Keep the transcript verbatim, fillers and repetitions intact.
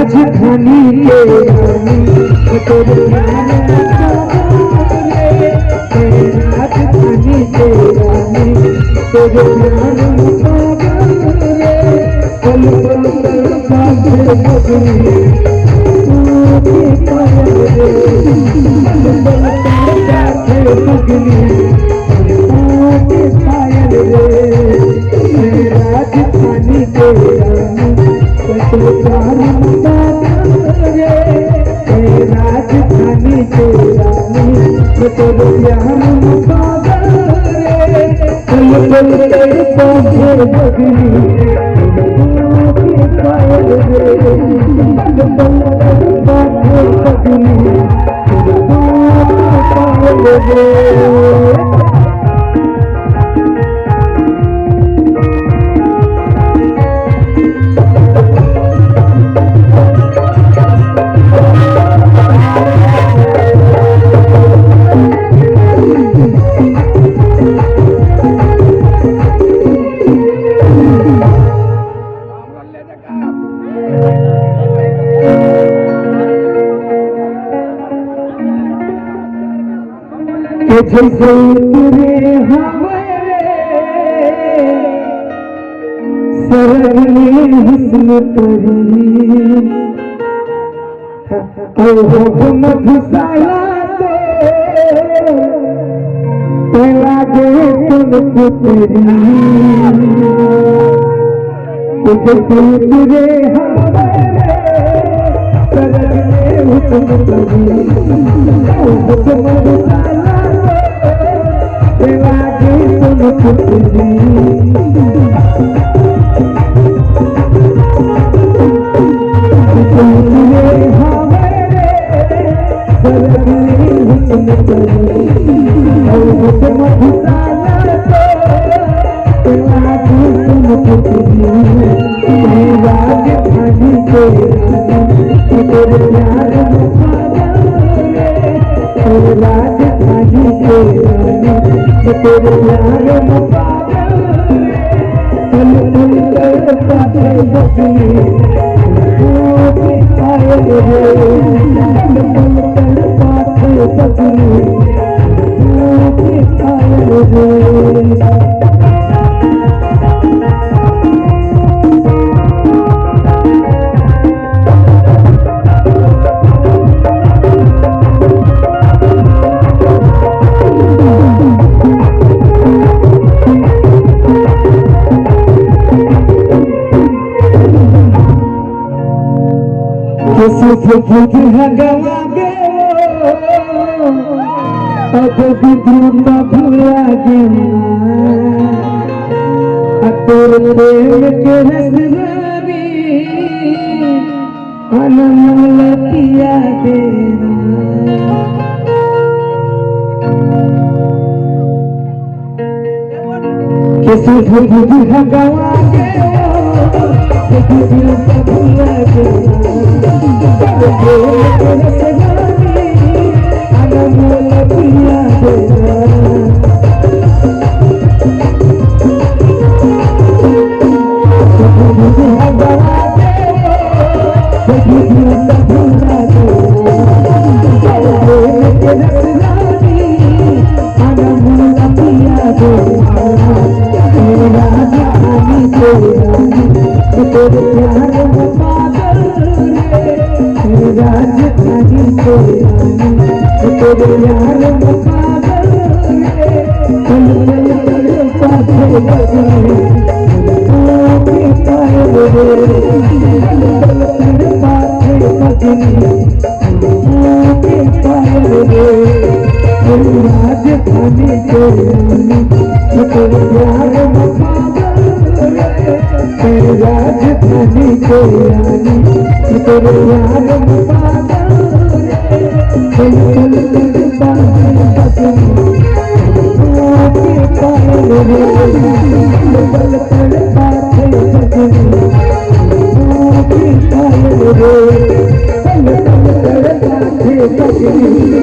राजधानी के रानी, तोर प्यार में पागल रे। मैं राजधानी के रानी, तोर प्यार में पागल रे। पल पल तड़पाथे बगली, तू के पायल रे। पल पल तड़पाथे बगली, तू के पायल रे। मैं राजधानी के रानी, तोर प्यार में पागल रे। ए राजधानी के रानी, मैं तोर प्यार में पागल रे। पल पल तड़पाथे बगली, तोर पायल रे। पल पल तड़पाथे बगली, तोर पायल रे। के जैसे तेरे हमारे सरग में हुस्न परी, और होठ मधुशाला तो, तो लागे तन पुतरी। तुझे तुझे हमारे सरग में हुस्न कभी, हुस्न मसाला तेरा के तुम तुझे। तुझे हमारे सरग में हुस्न कभी, हुस्न मसाला राजधानी के रानी, तेरे प्यार में पागल रे। राजधानी के रानी, तेरे प्यार में पागल रे। पल पल तड़पाथे बगली, तू के पायल रे। पल पल तड़पाथे बगली, के सुख दुख ह गवा गे वो, अब विधि त भुला गे ना। आ तोर प्रेम के रस रानी, अनमोल पिया देना। के सुध बुध ह गवा गे वो, के दिल त भुला गे ना। अनमोल पिया देना। सुध बुध ह गवा गे वो, के दिल त भुला गे ना। राजधानी के रानी, तेरे प्यार में पागल रे। राजधानी के रानी, तेरे प्यार में पागल रे। चल चल चल पागल पगली, आके पायल रे। चल चल पागल पगली, आके पायल रे। चल चल चल पागल पगली,